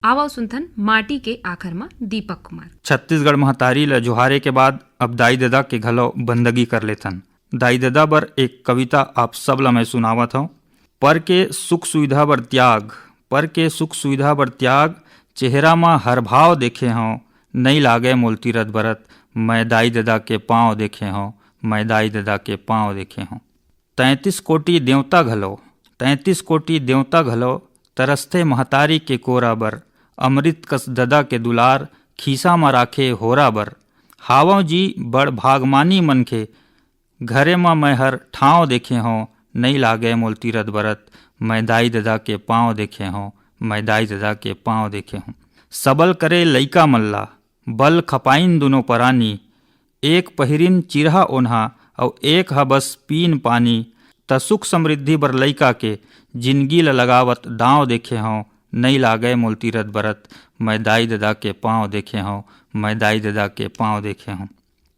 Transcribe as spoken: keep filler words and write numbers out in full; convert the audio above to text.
आवव सुनथन माटी के आखर म दीपक कुमार। छत्तीसगढ़ महतारी ल जोहारे के बाद अब दाई ददा के घलो बंदगी कर लेथन। दाई ददा बर एक कविता आप सब ल मैं सुनावत हंव। पर के सुख सुविधा बर त्याग, पर के सुख सुविधा बर त्याग, चेहरा म हर भाव देखे हंव, नइ लागे मोल तीरथ बरत, मैं दाई ददा के पांव देखे हंव, मैं दाई ददा के पांव देखे हंव। तैंतीस कोटि देवता घलो, तैंतीस कोटि देवता घलो तरसथे महतारी के कोरा बर, अमृत कस ददा के दुलार खीसा म राखे होरा बर। हावंव जी बड़ भागमानी मनखे, घरे म मैं हर ठांव देखे हंव, नइ लागे मोल तीरथ बरत, मैं दाई ददा के पांव देखे हंव, मैं दाई ददा के पांव देखे हंव। सबल करे लइका मन ला, बल खपाइन दुनो परानी, एक पहिरिन चिरहा ओन्हा, अउ एक ह बस पीन पानी, त सुख समृद्धि बर लइका के जिनगी ल लगावत दांव देखे हंव, नइ लागे मोल तीरथ बरत, मैं दाई ददा के पांव देखे हंव, मैं दाई ददा के पांव देखे हंव।